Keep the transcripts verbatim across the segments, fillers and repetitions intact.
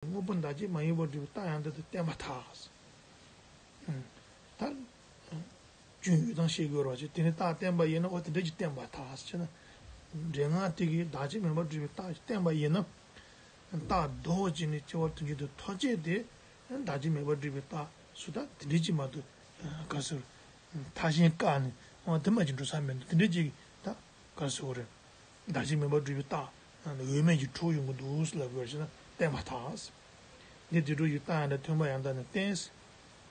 དངོས་པོ་བདག་གཅིག་མ་ཡིན་པར་སྒྲུབ་པའི་རྟགས་ཡང་དག་ཏུ་བསྟན་པར་ཐལ། ད། སྐྱོན་ཡོད་དང་ཤེས་དགོས་རོགས་ཅེས་དེ་ནི་རྟགས་བསྟན་པ་ཡིན་ན་འོ་དེ་འདྲ་ཅིག་བསྟན་པར་ཐལ་ཟེར་ན། འདྲེན་ངག་དེ་གིས་བདག་གཅིག་མིན་པར་སྒྲུབ་པའི་རྟགས་ཤིག་བསྟན་པ་ཡིན་ན། རྟགས་ལྡོག་ཅིག་ནི་སྐྱེ་བ་དོན་བྱེད་དུ་ཐོགས་བཅས་ཏེ། བདག་གཅིག་མིན་པར་སྒྲུབ་པའི་རྟགས་སུ་ད་དེ་འདྲ་ཅིག་མ་གཏོགས། ག་ཟེར། མཐའ་གཞན་བཀག་ནས་འོ་དེ་མ་ཅིག་འགྲོ་ས་མི་འདུག་དེ་འདྲ་ཅིག་ད་ག་ཟེར་བ་རེད། བདག་གཅིག་མིན་པར་སྒྲུབ་པའི་རྟགས་འོས་མེད་ཀྱི་དྲུག་ཡོང་གི་འདུག་ཟེར་ལབ་དགོས་ཞེ་ན་བསྟན་པར་ཐལ། འདི་དེ་དྲུག་གི་རྟགས་ཡང་དག་མཐུན་པ་ཡང་དག་ཏུ་བསྟན།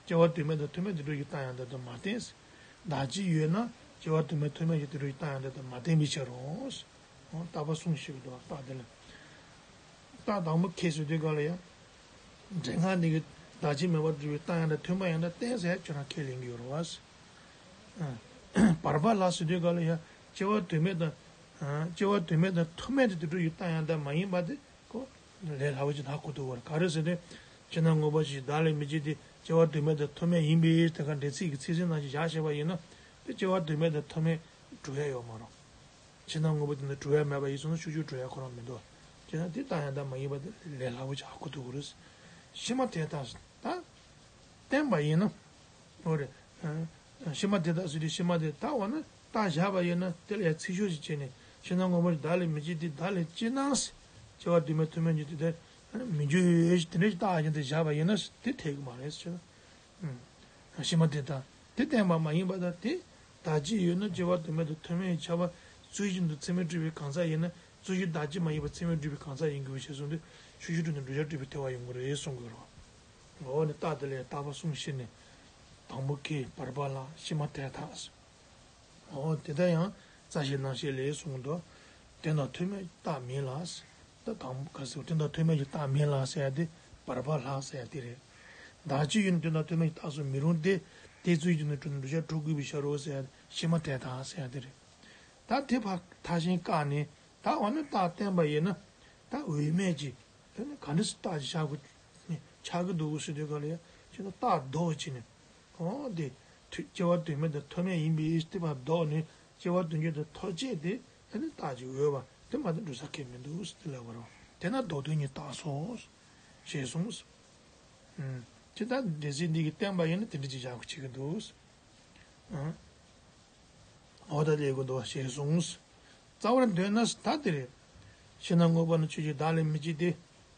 སྐྱེ་བ་དོན་མེད་དང་མཐུན་མེད་དེ་དྲུག་གི་རྟགས་ཡང་དག་ཏུ་མ་བསྟན། བདག་གཅིག་ཡོད་ན་སྐྱེ་བ་དོན་མེད་མཐུན་མེད་ཀྱི་དེ་དྲུག་གི་རྟགས་ཡང་དག་ཏུ་མ་བསྟན་པའི་ཕྱིར་རོ། རྟགས་པ་གསུམ་ཞིག་འདུག་རྟགས་དེ་ལ། རྟགས་དང་པོ་ཁས་ཟེར་དུས་ག་ལ་ཡང་། འདྲེན་ངག་ནི་གི་བདག་གཅིག་མིན་པར་སྒྲུབ་པའི་རྟགས་ཡང་དག་མཐུན་པ་ཡང་དག་བསྟན་ཟེར་ཁྱོད་རང་ཁས་ལེན་གྱི་ཡོད་རེད་བ། བར་པ་ལ་ཟེར་དུས་ག་ལ་ཡང་སྐྱེ་བ་དོན་མེད་དང་། སྐྱེ་བ་དོན་མེད་དང་མཐུན་མེད་དེ་དེ་དྲུག་གི་རྟགས་ཡང་དག་མ་ཡིན་པ་དེ་ཁོ་ལས་སླ་བོ་ཅིག་ཧ་གོ་ཐུབ་པ་རེད། ག་རེ་ཟེར་ན། ཕྱི་ནང་དངོས་པོ་ཞིག་བདག་ལས་མི་སྐྱེ་སྟེ་སྐྱེ་བ་དོན་མེད་དང་མཐུན་མེད་ཡིན་པས་དེ་ག་འགྲེལ་ཚིག་གི་ཚིག་ཟིན་ནང་བཞིན་བཞག་བྱས་པ་ཡིན་ན་དེ་སྐྱེ་བ་དོན་མེད་དང་མཐུན་མེད་སྒྲུབ་ཡ་ཡོད་མ་རེད། ཕྱི་ནང་དངོས་པོ་དེ་འདྲ་གྲུབ་ཡ་མེད་པ་ཡིན་སོང་ན་ཤུགས་ཆུ་གྲུབ་ཡ་ཁོ་རང་མི་འདུག་བྱས་ན་དེ་རྟགས་ཡང་དག་མ་ཡིན་པ་དེ་ལས་སླ་བོ་ཅིག་ཧ་གོ་ཐུབ་ཀྱི་རེད། ཕྱི་མ་དེ་ལྟར་ད་བསྟན་པ་ཡིན་ན། འོ་རེད། ཕྱི་མ་དེ་དག་ཟེར་དུས་ཕྱི་མ་དེ་དག་འོ་ན་རྟགས་བཞག་པ་ཡིན་ན་དེ་ལ་ཡང་ཚིག་ཤོས་ཤིག་བྱས་ནས་ཕྱི་ནང་དངོས་པོ་བདག་ལས་མི་སྐྱེ་སྟེ་བདག་ལས་སྐྱེས་ན། སྐྱེ་བ་དོན་མེད་མཐུན་མེད་ཀྱི་དེ་དེ་མི་འགྱུར་ཡོད་དེ་འདྲ་ཞིག་རྟགས་ཡང་དེ་བཞག་པ་ཡིན་ན་དེ་འཐད་ཀྱི་མ་རེད་ཟེར། ཕྱི་མ་དེ་དག་དེ་བསྟན་པ་མ་ཡིན་པ་དང་དེ་བདག་གཅིག་ཡོད་ན་སྐྱེ་བ་དོན་མེད་དང་མཐུན་མེད་ཁྱབ་པ་ཚུལ་བཞིན་དུ་ཚད་མས་གྲུབ་པའི་གང་ཟག་ཡིན་ན་ཚུལ་བཞིན་བདག་གཅིག་མ་ཡིན་པ་ཚད་མས་གྲུབ་པའི་གང་ཟག་ཡིན་དགོས་པའི་ཕྱིར་གསུངས་ཏེ་ཤུགས་ཆུ་གྲུབ་ནས་བསྒྲུབ་བྱ་གྲུབ་པའི་ཐལ་བ་ཡོང་གི་རེད་གསུང་དགོས་རེད། འོ་ནི་རྟགས་དེ་ལས་རྟགས་པ་གསུམ་བཤད་ནས། དང་པོ་ཁས་བར་པ་ལ་ཕྱི་མ་དེ་དག་འོ་དེ་ལྟར་ཡང་རྩ་ཤེའི་རྣམ་བཤད་ལས་གསུངས་འདུག་དོན་དང་མཐུན་མེད་རྟགས་མིན་ལ། ད་དང་པོ་ག་ཟེར་དོན་དང་མཐུན་མེད་ཀྱི་རྟགས་མིན་ལ་ཟེར་ཡ་དེ་བར་པ་ལ་ཟེར་ཡ་དེ་རེད། བདག་གཅིག་ཡོད་ན་དོན་དང་མཐུན་མེད་ཀྱི་རྟགས་སུ་མི་རུང་སྟེ། དེ་ཚུལ་བཞིན་དུ་གྲུབ་ན་བསྒྲུབ་བྱ་གྲུབ་དགོས་པའི་ཕྱིར་རོ་ཟེར་ཡ་ཕྱི་མ་དེ་དག་ཟེར་ཡ་དེ་རེད། ད་དེ་ཕར་མཐའ་གཞན་བཀག་ནས་ད་འོ་ན་རྟགས་བསྟན་པ་ཡིན་ན་ད་འོས་མེད་ཀྱི། དེ་ནི་ག་འདྲ་སེ་རྟགས་ཀྱི་ཆགས་དགོས་ཆགས་ཀྱི་འདུག་ཟེར་དུས་ག་ལ་ཡ་ཁྱོད་ན་རྟགས་ལྡོག་བྱས་ནས། འོ་དེ་དུས་སྐྱེ་བ་དོན་མེད་དང་མཐུན་མེད་ཡིན་པའི་སྟེ་བ་ལྡོག་ནས་སྐྱེ་བ་དོན་བྱེད་དུ་ཐོགས་བཅས་ཏེ་དེ་ནི་རྟགས་ཀྱི་འོས་པ་དེ་མ་གཏོགས་འགྲོ་ས་ཁེལ་མི་འདུག་ཟེར་ལབ་པ་རེད། དེ་ན་ལྡོག་དོན་གཉིས་རྟགས་སོ། ཞེས་གསུངས། ཅི་ལྟར་འགྲེལ་ཚིག་འདི་གིས་བསྟན་པ་ཡིན་ན་དེ་འདྲ་ཅིག་བཞག་དགོས་བྱེད་ཀྱི་འདུག་འོ་ད་ལས་དགོས་འདུག་ཞེས་གསུངས། རྩ་བར་འདོད་ན་ད་དེ་རེད། ཕྱི་ནང་དངོས་པོ་ནི་ཆོས་ཅན་བདག་ལས་མི་སྐྱེ་སྟེ།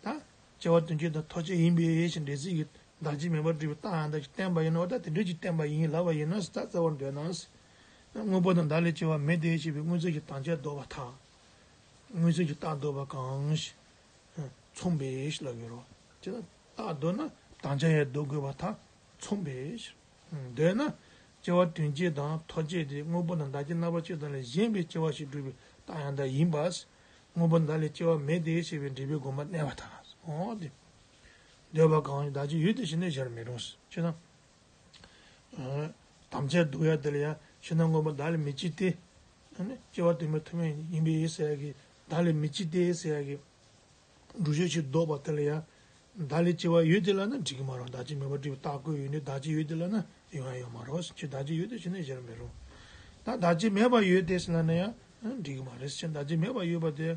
ད་སྐྱེ་བ་དོན་བྱེད་དང་ཐོགས་བཅས་ཡིན་པའི་ཕྱིར་འགྲེལ་ཚིག་གིས་བདག་གཅིག་མིན་པར་སྒྲུབ་པའི་རྟགས་ཡང་དག་ཅིག་བསྟན་པ་ཡིན་ན་འོ་ད་དེ་འདྲ་ཅིག་བསྟན་པ་ཡིན་ལབ་པ་ཡིན་ན་ད་རྩ་བར་འདོད་ན། དངོས་པོ་དང་བདག་ལས་སྐྱེ་བ་མེད་དེ་ཞེས་པའི་མངོན་ཚུལ་གྱི་དམ་བཅའ་ལྡོག་པར་ཐལ། མངོན་ཚུལ་གྱི་རྟགས་ལྡོག་པ་གང་ཞིག་མཚུངས་པའི་ལབ་ཡོད་རོ། ཅེ་ན་རྟགས་ལྡོག་ན་དམ་བཅའ་ཡང་ལྡོག་དགོས་པར་ཐལ། མཚུངས་པའི་ཕྱིར། འདོད་ན། སྐྱེ་བ་དོན་བྱེད་དང་ཐོགས་བཅས་ཏེ་དངོས་པོ་དང་བདག་གཅིག་རྣམ་པ་གཅིག་ཙམ་ལས་གཞན་པའི་སྐྱེ་བ་ཞིག་སྒྲུབ་པའི་རྟགས་ཡང་དག་ཡིན་པ། དངོས་པོ་བདག་ལས་སྐྱེ་བ་མེད་དེ་ཞེས་པའི་འགྲེལ་པའི་དགོངས་པ་གནས་པར་ཐལ། འོ་དེ། འདོད་པ་གང་ཞིག་བདག་གཅིག་ཡོད་དེ་ཞེས་ནས་བཞག་མི་རུང་། ཅེ་ན། དམ་བཅའ་ལྡོག་ཡ་དེ་ལ་ཡང་ཕྱི་ནང་དངོས་པོ་བདག་ལས་མི་སྐྱེ་སྟེ། སྐྱེ་བ་དོན་མེད་མཐུན་མེད་ཡིན་པའི་ཟེར་ཡ་གི་བདག་ལས་མི་སྐྱེ་སྟེ་ཟེར་ཡ་གི་བསྒྲུབ་བྱའི་ཕྱིར་ལྡོག་པ་དེ་ལ་ཡང་། བདག་ལས་སྐྱེ་བ་ཡོད་དེ་ལབ་ན་འགྲིག་གི་མ་རེད། བདག་གཅིག་མིན་པར་སྒྲུབ་པའི་རྟགས་བཀོད་ཡོད་ནི་བདག་གཅིག་ཡོད་དེ་ལབ་ན་ཡོང་ཡ་ཡོད་མ་རེད། ཁྱོད་བདག་གཅིག་ཡོད་དེ་ཞེས་ནས་བཞག་མི་རུང་། ད་བདག་གཅིག་མེད་པ་ཡོད་དེ་ཟེར་ལབ་ན་ཡང་འགྲིག་གི་མ་རེད། ཁྱོད་བདག་གཅིག་མེད་པ་ཡོད་པ་དེ་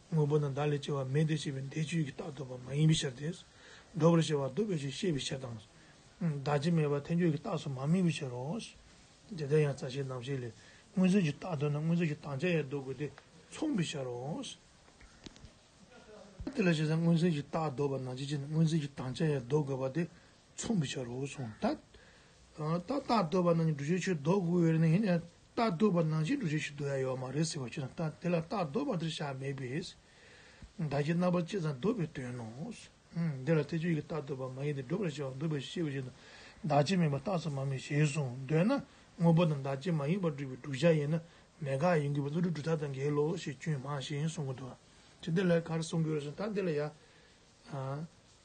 དངོས་པོ་དང་བདག་ལས་སྐྱེ་བ་མེད་དེ་ཞེས་པའི་འདས་ཆོས་ཀྱི་རྟགས་ལྡོག་པ་མ་ཡིན་པའི་ཕྱིར་ཏེ། ལྡོག་པར་བྱ་བ་ལྡོག་པའི་ཕྱིར་ཤེས་པའི་ཕྱིར་དང་། བདག་གཅིག་མེད་པ་ཐལ་འགྱུར་གྱི་རྟགས་སུ་མ་དམིགས་པའི་ཕྱིར་རོ། དེ་ལྟར་ཡང་རྩ་ཤེའི་རྣམ་བཤད་ལས་མངོན་ཚུལ་གྱི་རྟགས་ལྡོག་ན་མངོན་ཚུལ་གྱི་དམ་བཅའ་ཡང་ལྡོག་དགོས་ཏེ་མཚུངས་པའི་ཕྱིར་རོ། དེ་ལ་བྱས་ཙང་མངོན་ཚུལ་གྱི་རྟགས་ལྡོག་པ་ནང་བཞིན་བྱས་ནས་མངོན་ཚུལ་གྱི་དམ་བཅའ་ཡང་ལྡོག་དགོས་པ་དེ་མཚུངས་པའི་ཕྱིར་རོ་གསུངས། ད། ད་རྟགས་ལྡོག་པ་ནང་བཞིན་བསྒྲུབ་བྱའི་ཆོས་ལྡོག་དགོས་ཡོད་རེད་ན་ཡིན་ཡང་རྟགས་ལྡོག་པ་ནང་བཞིན་བསྒྲུབ་བྱའི་ཆོས་ལྡོག་ཡ་ཡོད་མ་རེད་ཟེར་བ་ཁྱོད་ན་ད་དེ་ལ་རྟགས་ལྡོག་པ་དེར་བཞག་མེད་པས། བདག་གཅིག་རྣམ་པ་གཅིག་ཙམ་ལྡོག་པའི་དོན་ནོ། འདི་ལ་ཐལ་འགྱུར་གྱི་རྟགས་ལྡོག་པ་མ་ཡིན་ཏེ་བསྒྲུབ་པར་བྱ་བ་ལྡོག་པའི་ཕྱིར་ཤེས་པའི་ཕྱིར་དང་བདག་གཅིག་མིན་པ་རྟགས་སུ་མ་དམིགས་ཞེས་གསུངས། འདོད་ན་དངོས་པོ་དང་བདག་གཅིག་མ་ཡིན་པར་སྒྲུབ་པའི་བསྒྲུབ་བྱ་ཡིན་ན་མེད་དགག་ཡིན་དགོས་པའི་བློ་གྲོས་སྒྲུབ་ཐབས་དང་འགལ་ལོ་ཞེས་སྐྱོན་མང་ཞིང་གསུང་གི་འདུག་ཅི་འདི་ལ་ག་རེ་གསུང་གི་ཡོད་ཟེར་ན་ད་འདི་ལ་ཡ།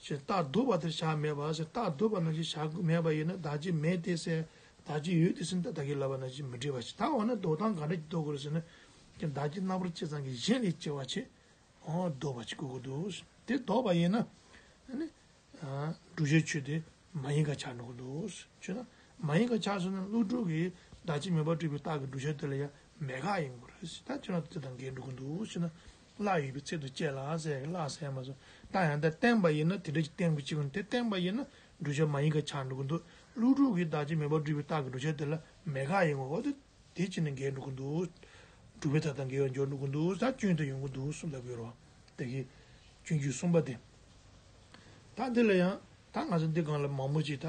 ཞེས་རྟགས་ལྡོག་པ་དེར་བཞག་མེད་པ་ཟེར་རྟགས་ལྡོག་པ་ནང་བཞིན་བཞག་དགོས་མེད་པ་ཡིན་ན་བདག་གཅིག་མེད་དེ་ཟེར་བདག་གཅིག་ཡོད་དེ་ཟེར་ན་ད་གིན་ལབ་པ་ནང་བཞིན་མི་འགྲིག་པ་ཞིག་ད་འོ་ན་ལྡོག་སྟངས་ག་འདྲ་ཅིག་ལྡོག་དགོས་རེད་ཟེར་ན། ཀྱང་བདག་གཅིག་རྣམ་པར་གཅིག་ཙམ་གྱིས་གཞན་ལས་སྐྱེ་བ་ཆེ། འོ་ལྡོག་པ་ཅིག་དགོས་ཀྱི་འདུག་དེ་ལྡོག་པ་ཡིན་ན། ཨ་ནི། བསྒྲུབ་བྱའི་ཆོས་དེ་མ་ཡིན་པར་ཆགས་འགྲོ་གི་འདུག་ཅེ་ན། མ་ཡིན་པར་ཆགས་སོང་ན་བློ་གྲོས་ཀྱིས་བདག་གཅིག་མིན་པར་སྒྲུབ་པའི་རྟགས་ཀྱི་བསྒྲུབ་བྱ་དེ་ལ་ཡང་མེད་དགག་ཡིན་དགོས་རེད། ད་ཅེ་ན་དེ་དང་འགལ་འགྲོ་གི་འདུག་ཅེ་ན། གླགས་ཡོད་པའི་ཚད་དུ་བཅད་ལ་ཟེར་གླགས་ཟེར་མ་སོང་ རྟགས་ཡང་དག་བསྟན་པ་ཡིན་ན་དེ་འདྲ་ཞིག་བསྟན་དགོས་ཀྱི་ཡོད། དེ་བསྟན་པ་ཡིན་ན་བསྒྲུབ་བྱ་མ་ཡིན་པ་ཆགས་འགྲོ་གི་འདུག། ཀླུ་སྒྲུབ་ཀྱིས་བདག་གཅིག་མེད་པར་སྒྲུབ་པའི་རྟགས་ཀྱི་བསྒྲུབ་བྱ་དེ་ལ་མེད་དགག་ཡིན་གོ། འོ་དེ་དེ་ཕྱིན་ནས་འགལ་འགྲོ་གི་འདུག། སྒྲུབ་པའི་རྟགས་དང་འགལ་བར་འགྱུར་འགྲོ་གི་འདུག། ད་སྐྱོན་དུ་ཡོང་གི་འདུག་གསུངས་ལབ་ཡོད་རེད་བ། དེ་གི་སྐྱོན་བརྗོད་གསུམ་པ་དེ། ད་འདི་ལ་ཡང་ད་ང་ཚོ་འདི་སྒང་ལ་མང་པོ་ཅིག་ད་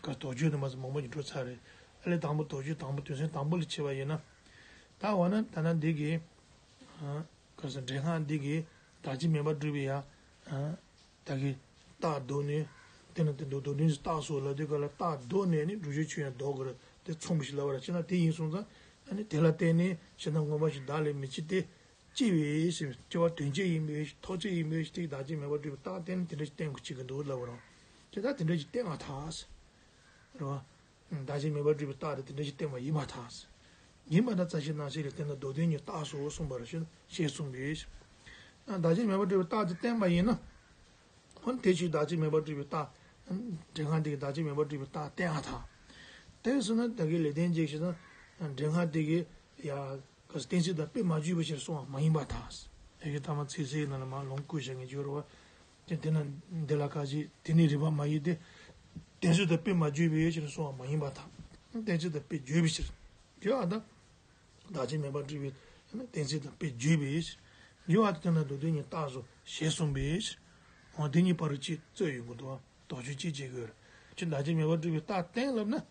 ག་དོགས་གཅོད་དུ་མ་ཚོ་མང་པོ་ཅིག་འགྲོ་ཚར་རེད། ཨ་ལས་དང་པོ་དོགས་གཅོད་དང་པོ་དོན་ཚན་དང་པོ་ལ་ཕྱེ་བ་ཡིན་ན། ད་འོ་ན་ད་ན་འདི་གི་ག་ས་འདྲེན་ཁང་འདི་གི་བདག་གཅིག་མེད་པར་སྒྲུབ་པའི་ཡ། ད་གི་རྟགས་བཟློག་ནས་དེ་ན་དེ་མདོ་མདོ་དོན་གྱི་རྟགས་སོགས་ལ་དེ་ག་ལ་རྟགས་བཟློག་ནས་ནི་བསྒྲུབ་བྱའི་ཆོས་ཡང་བཟློག་དགོས་རེད། དེ་མཚུངས་པ་ཞིག་ལབ་པ་རེད། ཅེ་ན་དེ་ཡིན་སོང་ཙང་ཨ་ནི་དེ་ལ་བརྟེན་ནས་ཕྱི་ནང་མངོན་པ་བཞི་བདག་ལས་མི་སྐྱེ་སྟེ། སྐྱེ་བའི་ཕྱིར་སྐྱེ་བ་དོན་བྱེད་ཡིན་པའི་ཕྱིར་ཐོགས་བཅས་ཡིན་པའི་ཕྱིར་དེ་བདག་གཅིག་མེད་པར་སྒྲུབ་པའི་རྟགས་བརྟེན་ནས་དེ་འདྲ་ཞིག་བསྟན་དགོས་ཀྱི་འདུག་ལབ་པ་རེད། ཅེ་ད་དེ་འདྲ་ཞིག་བསྟན་མ་ཐག་རེད་བ། བདག་གཅིག་མེད་པར་སྒྲུབ་པའི་རྟགས་དེ་དེ་འདྲ་ཞིག་བསྟན་པ་ཡིན་པར་ཐལ། ཡིན་པ་ན་རྩ་ཤེའི་རྣམ་བཤད་ལས་བསྟན་ན་མདོ་དོན་གྱི་རྟགས་སོ་གསུངས་པར་ཞེས་གསུངས་པས། བདག་གཅིག་མེད་པར་སྒྲུབ་པའི་རྟགས་དེ་བསྟན་པ་ཡིན་ན། འོ་ན་དེ་ཕྱིར་བདག་གཅིག་མེད་པར་སྒྲུབ་པའི་རྟགས། འདྲེན་ཁང་དེ་གིས་བདག་གཅིག་མེད་པར་སྒྲུབ་པའི་རྟགས་བསྟན་པར་ཐལ། དེ་སོང་ན་ད་གིན་ལེགས་ལྡན་འབྱེད་ཞེས་ན། འདྲེན་ཁང་དེ་གིས་ཡ། ག་ས་གཏན་ཚིགས་དང་དཔེ་མ་བརྗོད་པའི་ཕྱིར་གསུངས་པ་མ་ཡིན་པར་ཐལ། ཡ་གི་ཐ་མ་ཚིག་གསལ་ནང་ལ་མ་ལོངས་སྐུ་ཞེས་ངེས་བརྗོད་རོ་བ། དེ་དེ་ན་འདི་ལ་ཁ་ཅིག་དེ་ནི་རིགས་པ་མ་ཡིན་ཏེ། གཏན་ཚིགས་དང་དཔེ་མ་བརྗོད་པའི་ཕྱིར་གསུངས་པ་མ་ཡིན་པར་ཐལ། གཏན་ཚིགས་དང་དཔེ་བརྗོད་པའི་ཕྱིར། བརྗོད་པ་དང་། བདག་གཅིག་མེད་པར་སྒྲུབ་པའི་གཏན་ཚིགས་དང་དཔེ་བརྗོད་པའི་ཕྱིར། བརྗོད་པ་དེ་ན་མདོ་དོན་གྱི་རྟགས་སོ་ཞེས་གསུངས་པའི་ཕྱིར། འོ་དེ་གཉིས་བར་རུ་ཅིག་རྩོད་ཡོང་གི་འདུག་བ། དོགས་གཅོད་ཅིག་བྱེད་དགོས་རེད། ཅི་བདག་གཅིག་མེད་པར་སྒྲུབ་པའི་རྟགས་བསྟན་ལབ་ན།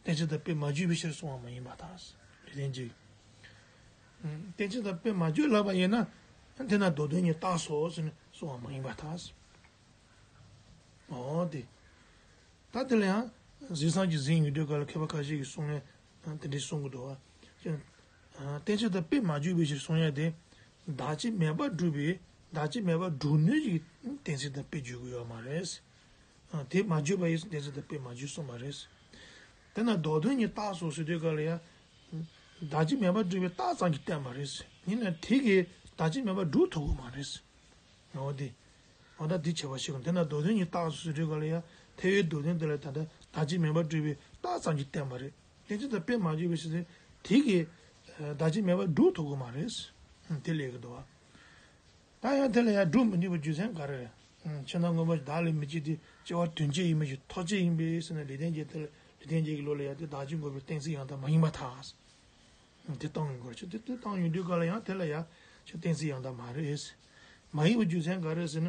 གཏན་ཚིགས་དང་དཔེ་མ་བརྗོད་པའི་ཕྱིར་གསུངས་པ་མ་ཡིན་པར་ཐལ། ལེགས་ལྡན་འབྱེད། གཏན་ཚིགས་དང་དཔེ་མ་བརྗོད་ལབ་པ་ཡིན་ན། དེ་ན་མདོ་དོན་གྱི་རྟགས་སོ་ཟེར་ནས་གསུངས་པ་མ་ཡིན་པར་ཐལ། འོ་དེ། ད་དེ་ལ་ཡང་གཟིགས་བཟང་གིས་གཟིགས་ཡོང་དུས་སྐབས་ལ་མཁས་པ་ཁ་ཤས་ཀྱིས་གསུང་ནས་དེ་འདྲས་གསུང་གི་འདུག་བ། གཏན་ཚིགས་དང་དཔེ་མ་བརྗོད་པའི་ཕྱིར་གསུང་ཡ་དེ། བདག་གཅིག་མེད་པར་སྒྲུབ་པའི་བདག་གཅིག་མེད་པར་སྒྲུབ་ནུས་ཀྱི་གཏན་ཚིགས་དང་དཔེ་བརྗོད་ཀྱི་ཡོད་མ་རེད། དེ་མ་བརྗོད་པ་ཡིན་ཙང་གཏན་ཚིགས་དང་དཔེ་མ་བརྗོད་གསུངས་པ་རེད། དེ་ན་མདོ་དོན་གྱི་རྟགས་སོ་ཟེར་དུས་སྐབས་ལ་ཡང་། བདག་གཅིག་མེད་པར་སྒྲུབ་པའི་རྟགས་ཙམ་གྱིས་བསྟན་པ་རེད། ཡིན་ན་དེ་གིས་བདག་གཅིག་མེད་པར་སྒྲུབ་ཐུབ་ཀྱི་མ་རེད། འོ་དེ། འོ་ད་འདི་བྱ་བ་ཞིག་གམ་དེ་ན་མདོ་དོན་གྱི་རྟགས་སུ་ཟེར་དུས་ག་ལ་ཡ། ཐལ་བའི་མདོ་དོན་དེ་ལ་ད་ལྟ་བདག་གཅིག་མེད་པར་སྒྲུབ་པའི་རྟགས་ཙམ་གྱིས་བསྟན་པ་རེད། དེ་ཚོ་ད་དཔེ་མ་བརྗོད་པའི་ཕྱིར་ཏེ། དེ་གིས་བདག་གཅིག་མེད་པར་སྒྲུབ་ཐུབ་ཀྱི་མ་རེད། དེ་ལས་ཀྱི་འདུག་བ། ད་ཡང་དེ་ལ་ཡང་སྒྲུབ་མི་ནུས་པའི་རྒྱུ་མཚན་ག་རེ་རེད། ཕྱི་ནང་མངོན་པར་བདག་ལས་མི་སྐྱེ་སྟེ་སྐྱེ་བ་དོན་བྱེད་ཡིན་པའི་ཕྱིར་ཐོགས་བཅས་ཡིན་པས་ཟེར་ན་ལེགས་ལྡན་འབྱེད་དེ་ལ་ལེགས་ལྡན་འབྱེད་ཀྱི་ལུགས་ལ་ཡང་དེ་བདག་གཅིག་འགོག་པའི་གཏན་ཚིགས་ཡང་དག་མ་ཡིན་པར་ཐལ། དེ་གཏོང་ཡོང་དགོས་རེད། དེ་དེ་གཏོང་ཡོང་དུས་ག་ལ་ཡང་དེ་ལ་ཡང་ཆོས་གཏན་ཚིགས་ཡང་དག་མ་རེད། མ་ཡིན་པའི་རྒྱུ་མཚན་ག་རེ་ཟེར་ན།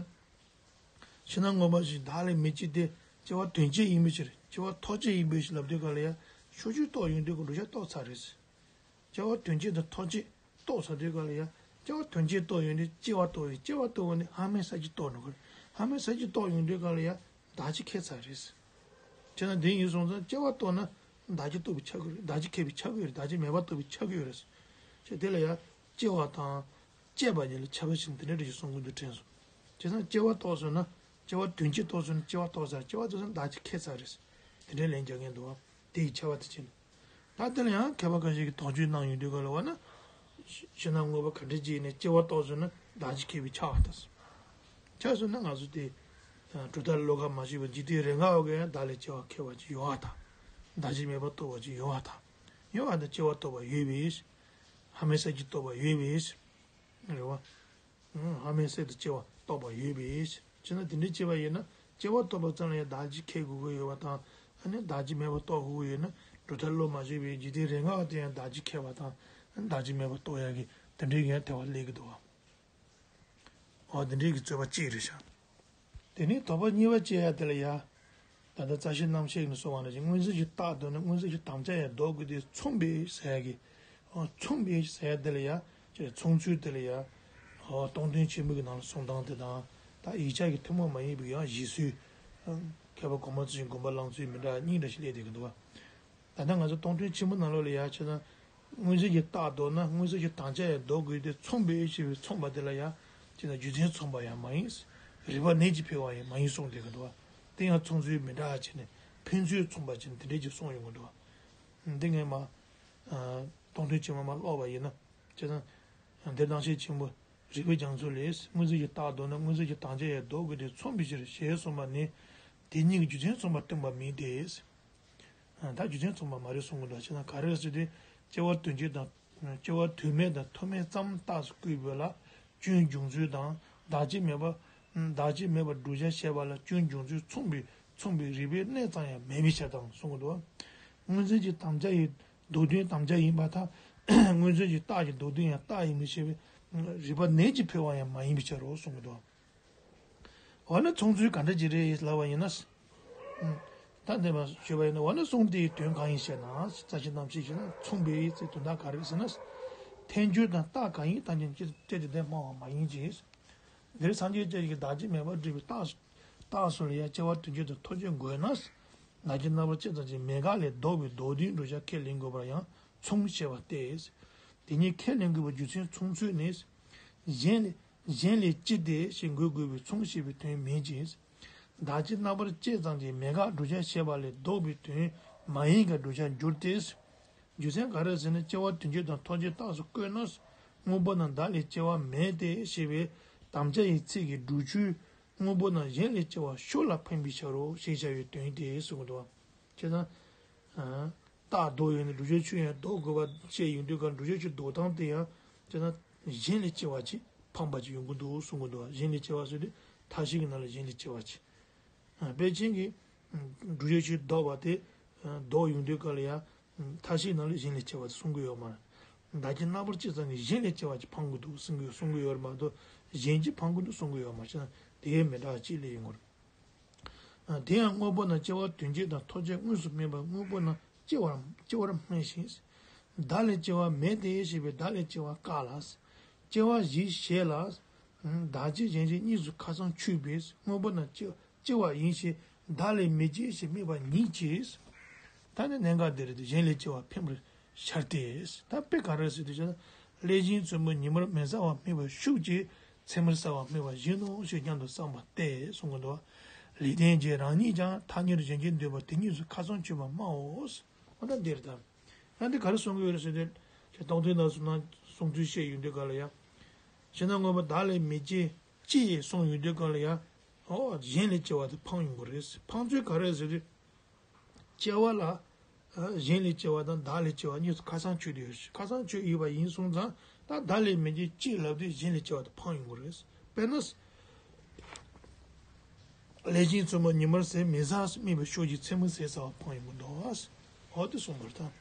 ཕྱི་ནང་མངོན་པ་བཞི་བདག་ལས་མི་སྐྱེ་སྟེ་སྐྱེ་བ་དོན་བྱེད་ཡིན་པའི་ཕྱིར་སྐྱེ་བ་ཐོགས་བཅས་ཡིན་པའི་ཕྱིར་ལབ་དུས་ག་ལ་ཡང་ཕྱོགས་ཆོས་རྟོགས་ཡོང་དུས་ཀྱི་བསྒྲུབ་བྱ་རྟོགས་ཚར་རེད། སྐྱེ་བ་དོན་བྱེད་དང་ཐོགས་བཅས་རྟོགས་ཚར་དུས་ག་ལ་ཡང་སྐྱེ་བ་དོན་བྱེད་རྟོགས་ཡོང་དུས་སྐྱེ་བ་རྟོགས་ཡོང་། སྐྱེ་བ་རྟོགས་པ་ནི་ཨ་མའི་ས་བཅད་རྟོགས་འགྲོ་གི་རེད། ཨ་མའི་ས་བཅད་རྟོགས་ཡོང་དུས་ག་ལ་ཡང་བདག་གཅིག་ཁེགས་ཚར་རེད། བྱས་ན་དེ་ཡིན་སོང་ཙང་སྐྱེ་བ་རྟོགས་ན་བདག་གཅིག་རྟོགས་པའི་ཆ་དགོས་རེད། བདག་གཅིག་ཁེགས་པའི་ཆ་དགོས་རེད། བདག་གཅིག་མེད་པ་རྟོགས་པའི་ཆ་དགོས་རེད། ཅེས་དེ་ལ་ཡང་སྐྱེ་བ་དང་བཅས་པ་གཉིས་ལ་ཁྱད་པར་ཕྱེ་ནས་དེ་འདྲ་འདྲ་ཞིག་གསུང་གི་འདུག་དྲན་སོང་། བྱས་ཙང་སྐྱེ་བ་རྟོགས་སོང་ན་སྐྱེ་བ་དོན་བྱེད་རྟོགས་སོང་ན་སྐྱེ་བ་རྟོགས་ཚར། སྐྱེ་བ་རྟོགས་སོང་ན་བདག་གཅིག་ཁེགས་ཚར་རེད། དེ་འདྲའི་ལན་རྒྱག་མཁན་འདུག་བ། དེ་ཡི་ཁྱད་པར་དེ་ཕྱེ་ནས། ད་དེ་ལ་ཡང་མཁས་པ་ཁ་ཤས་ཀྱིས་དོགས་གཅོད་གནང་ཡོང་དུས་ག་ལ་བ་ན། ཕྱི་ནང་མངོན་པ་ག་འདྲ་ཅིག་ཡིན་ནའི་སྐྱེ་བ་རྟོགས་སོང་ན་བདག་གཅིག་ཁེགས་པའི་ཆ་བ་དང་། ཆ་སོང་ན་ང་ཚོ་དེ། གྲུབ་མཐའ་བློ་ཁ་མ་ཞིག་པ་འཇིག་རྟེན་རེས་འགའ་བ་གི་ཡང་བདག་ལས་སྐྱེ་བ་ཁེགས་པ་ཅིག་ཡོད་པ་དང་། བདག་གཅིག་མེད་པ་རྟོགས་པ་ཅིག་ཡོད་པ་དང་། ཡོད་པ་དང་སྐྱེ་བ་རྟོགས་པ་ཡོད་པའི། ཨ་མའི་ས་བཅད་རྟོགས་པ་ཡོད་པའི། རེད་བ། ཨ་མའི་སྲས་དང་སྐྱེ་བ་རྟོགས་པ་ཡོད་པའི། བྱས་ན་དེ་འདྲའི་སྐྱེ་བ་ཡིན་ན་སྐྱེ་བ་རྟོགས་པ་ཙམ་ལ་ཡང་བདག་གཅིག་ཁེགས་དགོས་ཀྱི་ཡོད་པ་དང་། ཨ་ནི་བདག་གཅིག་མེད་པ་རྟོགས་དགོས་ཀྱི་ཡོད་ན་གྲུབ་མཐའ་བློ་མ་ཞིག་པའི་འཇིག་རྟེན་རེས་འགའ་བ་དེ་ཡང་བདག་གཅིག་ཁེགས་པ་དང་། ཨ་ནི་བདག་གཅིག་མེད་པ་རྟོགས་ཡག་གི་དེ་འདྲའི་ཡང་དེ་བ་སླེབས་ཀྱི་འདུག་བ། འོ་དེ་འདྲའི་གི་རྩོད་པ་གཅིག་རེད་ཤག། དེ་ནས་དོགས་པ་གཉིས་པ་བཅད་ཡ་དེ་ལ་ཡ། ད་ལྟ་རྩ་ཤེའི་རྣམ་བཤད་ནས་གསུངས་པ་ནང་བཞིན་མངོན་གཟུགས་ཀྱི་རྟགས་བཟློག་ན་མངོན་གཟུགས་ཀྱི་དམ་བཅའ་ཡང་བཟློག་དགོས་ཏེ་མཚུངས་པའི་ཟེར་ཡ་གི། འོ་མཚུངས་པའི་ཟེར་ཡ་དེ་ལ་ཡ། ཅེས་མཚུངས་ཚུལ་དེ་ལ་ཡ། འོ་སྟོང་ཐུན་ཆེན་མོའི་གི་ནང་ལ་གསུང་སྟངས་དེ་དང་། ད་ཡིག་ཆ་གི་ཐུན་མོང་མ་ཡིན་པའི་ཡང་གཞི་སྲོལ། མཁས་པ་གོང་མ་ཚོ་བཞིན་དགོངས་པ་བླང་ཚུལ་མི་འདྲ་གཉིས་འདྲ་ཞིག་སླེབས་བསྡད་ཀྱི་འདུག་བ། ད་ལྟ་ང་ཚོ་སྟོང་ཐུན་ཆེན་མོ་ནང་ལོགས་ལ་ཡ་བྱས་ན། མངོན་གཟུགས་ཀྱི་རྟགས་བཟློག་ན་མངོན་གཟུགས་ཀྱི་དམ་བཅའ་ཡང་བཟློག་དགོས་ཏེ་མཚུངས་པའི་ཞེས་པའི་མཚུངས་པ་དེ་ལ་ཡང་བྱས་ན་རྒྱུ་མཚན་མཚུངས་པ་ཡང་མ་ཡིན། རིགས་པ་ནད་ཀྱིས་འཕེལ་བ་ཡང་མ་ཡིན་གསུངས་བསྡད་ཀྱི་འདུག་བ། དེ་ཡང་མཚུངས་ཚུལ་མི་འདྲ་བྱས་ནས་ཕན་ཚུན་མཚུངས་པ་བྱས་ནས་དེ་འདྲས་ཀྱི་གསུངས་ཡོང་གི་འདུག་བ། འདི་ངས་མ། སྟོང་ཐུན་ཆེན་མོ་མ་ཀློག་པ་ཡིན་ན། བྱས་ན། འདིར་རྣམ་བཤད་ཆེན་པོ་རིགས་པའི་རྒྱ་མཚོ་ལས་མངོན་གཟུགས་ཀྱི་རྟགས་བཟློག་ན་མངོན་གཟུགས་ཀྱི་དམ་བཅའ་ཡང་བཟློག་དགོས་ཏེ་མཚུངས་པའི་ཕྱིར་ཞེས་གསུངས་པ་ནི། དེ་གཉིས་ཀྱི་རྒྱུ་མཚན་མཚུངས་པར་སྟོན་པ་མིན་ཏེ། ད་རྒྱུ་མཚན་མཚུངས་པ་མ་རེད་གསུང་གི་འདུག། བྱས་ན་ག་རེ་ཟེར་ཏེ། སྐྱེ་བ་དོན་བྱེད་དང་། སྐྱེ་བ་དོན་མེད་དང་ཐོགས་མེད་ཙམ་རྟགས་སུ་བཀོད་པ་ལ་སྐྱོན་འབྱུང་ཚུལ་དང་བདག་གཅིག་མེད་པ་ བདག་གཅིག་མེད་པར་བསྒྲུབ་བྱ་བྱས་པ་ལ་སྐྱོན་འབྱུང་ཚུལ་མཚུངས་པའི་མཚུངས་པའི་རིགས་པའི་གནས་ཙམ་ཡང་མེད་པའི་ཕྱིར་དང་གསུང་གི་འདུག་མངོན་མཚན་གྱི་དམ་བཅའ་ཡི་ལྡོག་དོན་དམ་བཅའ་ཡིན་པར་ཐལ། མངོན་མཚན་གྱི་རྟགས་ཀྱི་ལྡོག་དོན་ཡང་རྟགས་ཡིན་པའི་ཕྱིར། རིགས་པ་ནད་ཀྱིས་འཕེལ་བ་ཡང་མ་ཡིན་པའི་ཕྱིར་རོ་གསུང་གི་འདུག་འོ་ན་མཚུངས་ཚུལ་ག་འདྲ་ཅིག་རེད་ལབ་པ་ཡིན་ན། ད་འདི་མ་ཞུས་པ་ཡིན་ན། འོ་ན་གསུང་དེའི་དོན་གང་ཡིན་ཞེ་ན། རྩ་ཤེ་རྣམ་བཤད་ཞེ་ན། མཚུངས་པའི་ཚིག་དོན་དག་ག་རེ་ཟེར་ན། ཐལ་འགྱུར་དང་རྟགས་གང་ཡིན་ཐམས་ཅད་ཀྱི་སྤྲད་དེ་དེ་སྨྲ་བ་མ་ཡིན་གྱི། འདིར་སངས་རྒྱས་བཅས་ཀྱི་བདག་གཅིག་མེད་པར་སྒྲུབ་པའི་རྟགས་རྟགས་སུ་ལ་ཡང་སྐྱེ་བ་དོན་བྱེད་དང་ཐོགས་བཅས་དགོས་ན། བདག་གཅིག་རྣམ་པར་དཔྱད་ཙམ་གྱི་མེད་དགག་ལས་ལྡོག་པའི་ལྡོག་དོན་བསྒྲུབ་བྱ་ཁས་ལེན་དགོས་པར་ཡང་མཚུངས་ཞེས་པ་སྟེ། དེ་ཉིད་ཁས་ལེན་དགོས་པའི་རྒྱུ་མཚན་མཚུངས་ཚུལ་ནི། གཞན་ལས་གཞན་ལས་ཅི་སྟེ་ཞེས་འགོད་དགོས་པའི་མཚུངས་ཞེས་པའི་དོན་མིན་གྱི། བདག་གཅིག་རྣམ་པར་དཔྱད་ཙམ་གྱི་མེད་དགག་བསྒྲུབ་བྱ་བྱས་པ་ལས་ལྡོག་པའི་དོན་མ་ཡིན་གྱི་བསྒྲུབ་བྱར་འགྱུར་ཏེ། རྒྱུ་མཚན་ག་རེ་ཟེར་ན། སྐྱེ་བ་དོན་བྱེད་དང་ཐོགས་བཅས་རྟགས་སུ་བཀོད་ན། དངོས་པོ་རྣམས་བདག་ལས་སྐྱེ་བ་མེད་དེ་ཞེས་པའི་དམ་བཅའ་ཡི་ཚིག་གི་སྒྲུབ་ཆོས་དངོས་པོ་རྣམས་གཞན་ལས་སྐྱེ་བ་ཤུགས་ལ་འཕེན་པའི་ཕྱིར་རོ་ཞེས་བྱ་བའི་དོན་ཏེ་གསུངས་འདུག་བྱས་ཙང་། རྟགས་ལྡོག་ཡོད་ན་བསྒྲུབ་བྱའི་ཆོས་ཡང་ལྡོག་དགོས་པ་བཤད་ཡོང་དུས་སྐབས། བསྒྲུབ་བྱའི་ཆོས་ལྡོག་སྟངས་དེ་ཡང་བྱས་ན་གཞན་ལས་སྐྱེ་བ་ཅིག་འཕངས་པ་ཅིག་ཡོང་གི་འདུག་གསུང་གི་འདུག་གཞན་ལས་སྐྱེ་བ་ཟེར་དུས་མཐའ་བཞི་གི་ནང་ལ་གཞན་ལས་སྐྱེ་བ་ཅིག་ཨ། དཔེ་ཅན་གྱི་བསྒྲུབ་བྱའི་ཆོས་ལྡོག་པ་དེ། ལྡོག་ཡོང་དུས་སྐབས་ལ་ཡང་མཐའ་བཞིའི་ནང་ལ་གཞན་ལས་སྐྱེ་བ་དེ་གསུང་གི་ཡོད་མ་རེད། བདག་གཅིག་རྣམ་པར་དཔྱད་ཙམ་གྱིས་གཞན་ལས་སྐྱེ་བ་ཅིག་འཕངས་ཀྱི་འདུག་གསུང་གི་གསུང་གི་ཡོད་རེད་མ་གཏོགས། གཞན་གཅིག་འཕངས་ཀྱི་འདུག་གསུང་གི་ཡོད་མ་རེད། དེ་མི་འདྲ་ཅིག་ལས་ཡིན་དགོས་རེད། ཨ། དེ་ཡང་དངོས་པོ་རྣམས་སྐྱེ་བ་དོན་བྱེད་དང་ཐོགས་བཅས་དངོས་སུ་སྨིན་པ་དངོས་པོ་རྣམས་སྐྱེ་བར་སྐྱེ་བར་སྨིན་ཞིང་། བདག་ལས་སྐྱེ་བ་མེད་དེ་ཞེས་པའི་བདག་ལས་སྐྱེ་བ་བཀག་ལ། སྐྱེ་བ་བཞི་ཞེས་ལ། བདག་གཅིག་གཞན་གཅིག་གཉིས་སུ་ཁ་སང་ཆོད་པས་དངོས་པོ་རྣམས་སྐྱེ་སྐྱེ་བ་ཡིན་ཞེས་བདག་ལས་མི་སྐྱེ་ཞེས་སྨྲས་པ་ཉིད་ཀྱིས། ད་ནི་གནད་འགག་འདི་རེད་དེ། གཞན་ལས་སྐྱེ་བ་འཕེན་པར་ཤར་ཏེ། ད་དཔེ་ག་རེ་ཟེར་དུས་ཀྱང་། ཀླད་ཆེན་བཙུན་མོ་ཉི་མར་མེ་བཟའ་བ་སྨྲས་པ་ཤུགས་ཀྱིས་ཚེར་མར་བཟའ་བ་སྨྲས་པ་བཞིན་ནོ་ཞེས་སྙམ་དུ་བསམ་པ་སྟེ་གསུང་གི་འདུག་ལེགས་ལྡན་འབྱེད་རང་ཉིད་ཀྱང་ཐ་སྙད་གཞན་གྱིས་འདོད་པ་དེ་གཉིས་སུ་ཁ་སང་ཆོད་པར་སྨྲའོ། འོ་ད་འདིར་ད། ཡང་འདི་ག་རེ་གསུང་གི་ཡོད་རེད་ཟེར་དུས། ཁྱེད་སྟོང་ཐུན་ནང་གསུང་ན་གསུང་ཚུལ་བཤད་ཡོང་དུས་སྐབས་ལ་ཡང་། གཞན་དང་དངོས་པོ་བདག་ལས་མི་སྐྱེ་ཅེས་གསུངས་ཡོང་དུས་སྐབས་ལ་ཡང་། འོ་གཞན་ལས་སྐྱེ་བ་དེ་འཕངས་ཡོང་གི་རེད། འཕངས་ཚུལ་ག་རེ་ཟེར་དུས། སྐྱེ་བ་ལ། ཨ། གཞན་ལས་སྐྱེ་བ་དང་བདག་ལས་སྐྱེ་བ་གཉིས་སུ་ཁ་སང་ཆོད་དེ་ཡོད། ཁ་སང་ཆོད་ཡོད་པ་ཡིན་སོང་ཙང་། ད་བདག་ལས་མི་སྐྱེ་ཅེས་ལབ་དུས་གཞན་ལས་སྐྱེ་བ་དེ་འཕངས་ཡོང་གི་རེད། དཔེར་ན། ཀླད་ཆེན་བཙུན་མོ་ཉི་མར་ཟས་མི་བཟའ་སྨྲས་པའི་ཤུགས་ཀྱིས་ཚེར་མ་ཟས་ཟ་བ་འཕངས་ཡོང་གི་འདུག་འོ་དེ་གསུངས་པར་ཐལ།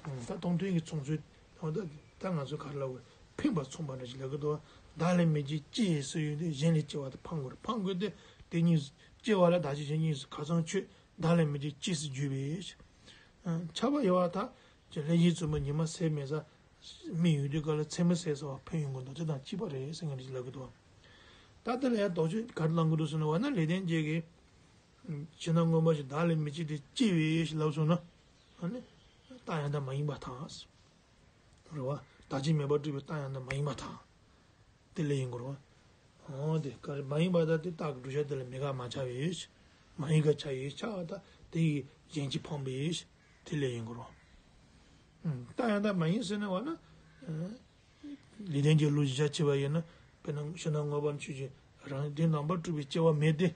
ད་སྟོང་ཐུན་གྱི་མཚུངས་ཚུལ། འོ་ད་ད་ང་ཚོས་ག་རེ་ལབ་དགོས། འཕེན་པ་མཚུངས་པ་འདྲ་ཞིག་ལབ་ཀྱི་འདུག་བདག་ལས་མི་སྐྱེ་ཅེས་ཟེར་ཡོང་དུས་གཞན་ལས་སྐྱེ་བ་དེ་འཕངས་དགོས་རེད། འཕངས་དགོས་ཏེ། དེ་གཉིས་སྐྱེ་བ་ལ་བདག་གཅིག་གཞན་གཉིས་སུ་ཁ་སང་ཆོད། བདག་ལས་མི་སྐྱེ་ཅེས་སུ་བརྗོད་པས། ཁྱབ་པ་ཡོད་པར་ཐལ། ཀླད་ཆེན་བཙུན་མོ་ཉི་མར་ཟས་མི་བཟའ་སྨྲས་ཡོང་དུས་སྐབས་ལ་ཚེར་མ་ཟས་ཟ་བ་འཕངས་ཡོང་གི་འདུག་དེ་དང་གཅིག་པ་རེད་ཟེར་མཁན་ཞིག་ལབ་ཀྱི་འདུག་ད་དེ་ལ་ཡང་དོགས་གཅོད་ག་རེ་གནང་གི་འདུག་ཟེར་ན། འོ་ན་ལེགས་ལྡན་འབྱེད་ཀྱིས། གཞན་དང་དངོས་པོ་ཞིག་བདག་ལས་མི་སྐྱེ་སྟེ་སྐྱེ་བས་ཞེས་ལབ་སོང་ན། ཨ་ནི། རྟགས་ཡང་དག་མ་ཡིན་པར་ཐལ། རེད་བ། བདག་གཅིག་མེད་པར་སྒྲུབ་པའི་རྟགས་ཡང་དག་མ་ཡིན་པར་ཐལ། དེ་ལས་ཡིན་དགོས་རེད་བ། འོ་དེ་ག་རེ་མ་ཡིན་པར་ཐལ་དེ་རྟགས་ཀྱི་བསྒྲུབ་བྱ་དེ་ལ་མེད་དགག་མ་ཆགས་པའི་ཕྱིར། མ་ཡིན་དགག་ཆགས་པའི་ཕྱིར། ད་དེ་ཡིས་གཞན་གཅིག་འཕངས་པའི་ཕྱིར། དེ་ལས་ཡིན་དགོས་རེད་བ། ཨུམ། རྟགས་ཡང་དག་མ་ཡིན་ཟེར་ན། འོ་ན། ཨ། ལེགས་ལྡན་འབྱེད་ལུགས་གཞིར་བཞག་བྱས་པ་ཡིན་ན། དཔེར་ན་གཞན་དང་དངོས་པོ་རྣམས་ཆོས་ཅན། རང་དོན་དམ་པར་གྲུབ་པའི་སྐྱེ་བ་མེད་དེ།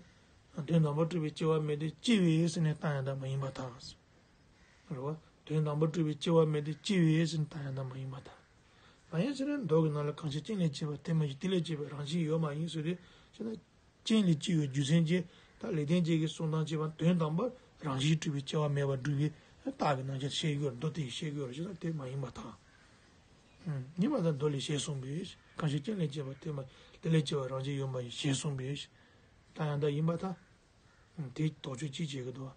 དོན་དམ་པར་གྲུབ་པའི་སྐྱེ་བ་མེད་དེ་སྐྱེ་བས་ཟེར་ནས་རྟགས་ཡང་དག་མ་ཡིན་པར་ཐལ། རེད་བ། དོན་དམ་པར་གྲུབ་པའི་སྐྱེ་བ་མེད་དེ་སྐྱེ་བས་ཟེར་ནས་རྟགས་ཡང་དག་མ་ཡིན་པར་ཐལ། མ་ཡིན་ཟེར་ན་མདོ་གི་ནང་ལ་གང་ཕྱིར་རྐྱེན་ལས་སྐྱེས་པ་དེ་མ་ཡིན་ཞིང་། དེ་ལས་སྐྱེས་པའི་རང་བཞིན་ཡོད་མ་ཡིན་ཟེར་དུས། བྱས་ན། རྐྱེན་ལས་སྐྱེས་པའི་རྒྱུ་མཚན་གྱིས་ད་ལེགས་ལྡན་འབྱེད་ཀྱི་གསུང་སྟངས་བྱས་པ་དོན་དམ་པར་རང་བཞིན་གྲུབ་པའི་སྐྱེ་བ་མེད་པར་སྒྲུབ་པའི་རྟགས་ཀྱི་རྣམ་གཞག་བཤད་ཀྱི་ཡོད་རེད། མདོ་དེ་ཡིས་བཤད་ཀྱི་ཡོད་རེད། བྱས་ན་དེ་མ་ཡིན་པར་ཐལ། ཨུམ། ཡིན་པར་ཐལ། མདོ་ལས་ཞེས་གསུངས་པས། གང་ཕྱིར་རྐྱེན་ལས་སྐྱེས་པ་དེ་མ་དེ་ལས་སྐྱེས་པ་རང་བཞིན་ཡོད་མ་ཡིན་ཞེས་གསུངས་པས། རྟགས་ཡང་དག་ཡིན་པར་ཐལ། ཨུམ། དེ་དོགས་གཅོད་གཅིག་བྱེད་ཀྱི་འདུག་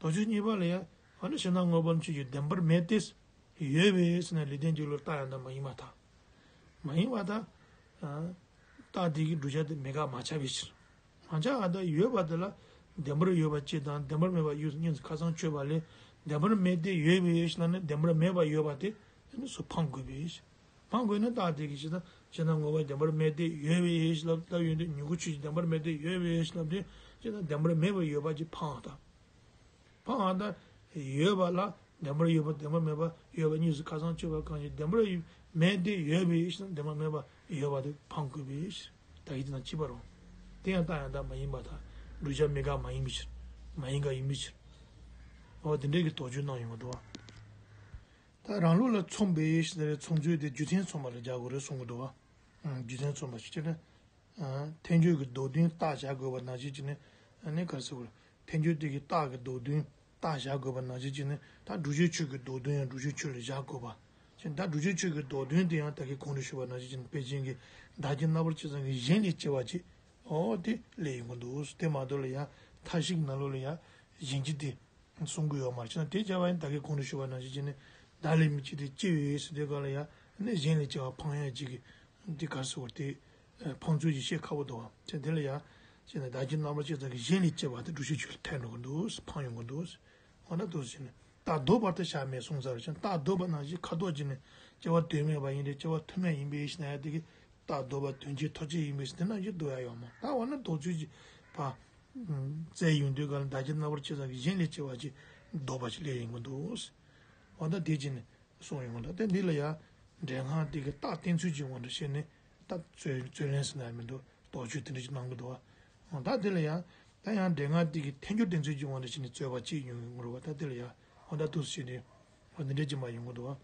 དོགས་གཅོད་གཉིས་པ་ལ་ཡང་། འོ་ན་གཞན་དང་དངོས་པོ་རྣམས་ཆོས་ཅན། བདེན་པར་མེད་དེ། ཡོད་པས་ཟེར་ན་ལེགས་ལྡན་འབྱེད་ལུགས་རྟགས་ཡང་དག་མ་ཡིན་པར་ཐལ། མ་ཡིན་པར་ཐལ། ཨ། རྟགས་དེ་གི་བསྒྲུབ་བྱ་དེ་མེད་དགག་མ་ཆགས་པའི་ཕྱིར། མ་ཆགས་པར་ཐལ། ཡོད་པ་དེ་ལ་བདེན་པར་ཡོད་པ་གཅིག་དང་བདེན་པར་མེད་པ་ཡོད་ཟེར་གཉིས་སུ་ཁ་སང་ཆོད་པ་ལས། བདེན་པར་མེད་དེ་ཡོད་པས་ཞེས་ལབ་ནས་བདེན་པར་མེད་པ་ཡོད་པ་དེ་ནི་སུ་འཕངས་དགོས་པའི་ཕྱིར། འཕངས་དགོས་ན་རྟགས་དེ་གི་ཕྱིར་དང་། གཞན་དང་དངོས་པོ་བདེན་པར་མེད་དེ་ཡོད་པས་ཞེས་ལབ་ལབ་ཡོང་དུས། མྱུ་གུ་ཆོས་ཅན། བདེན་པར་མེད་དེ་ཡོད་པས་ཞེས་ལབ་དུས། གཞན་དང་བདེན་པར་མེད་པ་ཡོད་པ་ཅིག་འཕངས་པར་ཐལ། འཕངས་པར་ཐལ། ཡོད་པ་ལ་བདེན་པར་ཡོད་པ་བདེན་པར་མེད་པ་ཡོད་པ་གཉིས་སུ་ཁ་སང་ཆོད་པ་གང་ཞིག་བདེན་པར་མེད་དེ་ཡོད་པའི་ཕྱིར་དང་། བདེན་པར་མེད་པ་ཡོད་པ་དེ་འཕངས་དགོས་པའི་ཕྱིར། ད་གི་དེ་དང་གཅིག་པ་རེད། དེ་ཡང་རྟགས་ཡང་དག་མ་ཡིན་པར་ཐལ། བསྒྲུབ་བྱ་མེད་དགག་མ་ཡིན་པའི་ཕྱིར། མ་ཡིན་དགག་ཡིན་པའི་ཕྱིར། འོ་དེ་འདྲའི་གི་དོགས་གཅོད་གནང་ཡོང་གི་འདུག་བ། ད་རང་ལུགས་ལ་མཚུངས་པའི་ཟེར་བའི་མཚུངས་ཚུལ་དེ་རྒྱུ་མཚན་མཚུངས་པ་ལ་སྦྱར་དགོས་རེད་གསུང་གི་འདུག་བ། རྒྱུ་མཚན་མཚུངས་པ་ཞིག་བྱས་ན། ཨ། ཐལ་འགྱུར་གྱི་མདོ་དོན་རྟགས་བཞག་དགོས་པ་ནང་བཞིན་བྱས་ནས། ཨ་ནི་ག་རེ་ཟེར་དགོས་རེད། ཐལ་འགྱུར་དེ་གི་རྟགས་ཀྱི་མདོ་དོན་རྟགས་བཞག་དགོས་པ་ནང་བཞིན་བྱས་ནས། ད་སྒྲུབ་བྱེད་ཆོས་ཀྱི་མདོ་དོན་ཡང་སྒྲུབ་བྱེད་ཆོས་ལ་བཞག་དགོས་པ་བྱས། ད་སྒྲུབ་བྱེད་ཆོས་ཀྱི་མདོ་དོན་དེ་ཡང་ད་གིན་གོང་དུ་ཞུས་པ་ནང་བཞིན་བྱས་ནས། དཔེ་ཅན་གྱི་བདག་རྐྱེན་རྣམ་པར་གཅོད་ཚང་གི་གཞན་ལས་སྐྱེ་བ་ཅིག་འོ་དེ་སླེབས་ཡོང་གི་འདུག་དེ་མ་གཏོགས་ལ་ཡང་མཐའ་བཞི་གི་ནང་ལོགས་ལ་ཡང་གཞན་སྐྱེ་དེ་གསུང་གི་ཡོད་མ་རེད། བྱས་ན་དེ་བྱས་པ་ཡིན་ད་གིན་གོང་དུ་ཞུས་པ་ནང་བཞིན་བྱས་ནས། བདག་ལས་མི་སྐྱེ་སྟེ་སྐྱེ་བའི་ཟེར་དུས་སྒང་ལ་ཡང་ནི་གཞན་ལས་སྐྱེ་བ་འཕངས་ཡ་ཅིག་གི་འདི་ག་རེ་ཟེར་དགོས་རེད། དེ་འཕངས་ཚུལ་ཅིག་བཤད་ཁག་པོ་འདུག་བ། བྱས་ན་དེ་ལ་ཡང་བྱས་ན་བདག་རྐྱེན་རྣམ་པར་གཅོད་ཚང་གི་གཞན་ལས་སྐྱེ་བ་དེ་སྒྲུབ་བྱེད་ཆོས་ལ་ཐལ་འགྲོ་གི་འདུག་འཕངས་ཡོང་གི་འདུག་འོ་ན་འདུག་བྱས་ནས་རྟགས་ལྡོག་པར་དེ་བཞག་མེད་གསུངས་ཚར་བ་བྱས་ན། རྟགས་ལྡོག་པ་ནང་བཞིན་ཁ་དོག་བྱས་ནས་སྐྱེ་བ་དོན་མེད་པ་ཡིན་རེད། སྐྱེ་བ་ཐུན་མོང་ཡིན་པའི་ཕྱིར་ན་ཡང་དེ་གི་རྟགས་ལྡོག་པ་དོན་གྱི་ཐོགས་བཅས་ཡིན་པའི་ཕྱིར། དེ་ནང་བཞིན་ལྡོག་ཡ་ཡོད་མ་རེད། ད་འོ་ན་ལྡོག་ཚུལ་གྱི་བ། བཙལ་ཡོང་དུས་སྒང་ལ་བདག་རྐྱེན་རྣམ་པར་གཅོད་ཚང་གི་གཞན་ལས་སྐྱེ་བ་ཅིག་ལྡོག་པ་ཅིག་སླེབས་ཡོང་གི་འདུག་འོ་ད་དེ་བྱས་ནས་གསུངས་ཡོང་གི་འདུག་དེ་འདི་ལ་ཡང་འགྲེལ་སྔགས་དེ་གི་རྟགས་བསྟན་ཚུལ་གྱི་དབང་དུ་བྱས་ནས། ད་རྩོད་རྩོད་ལེན་ཟེར་ན་མི་འདུག་དོགས་གཅོད་དེ་འདྲ་ཅིག་གནང་གི་འདུག་བ། འོ་ད་དེ་ལ་ཡང་ད་ཡང་འགྲེལ་སྔགས་དེ་གི་ཐལ་འགྱུར་བསྟན་ཚུལ་གྱི་དབང་དུ་བྱས་ནས་རྩོད་པ་ཅིག་ཡོང་གི་རེད་བ། ད་དེ་ལ་ཡང་འོ་ད་འདུག་སེ་བྱས་ནས་འོ་འདི་འདྲ་ཅིག་མ་ཡོང་གི་འདུག་བ།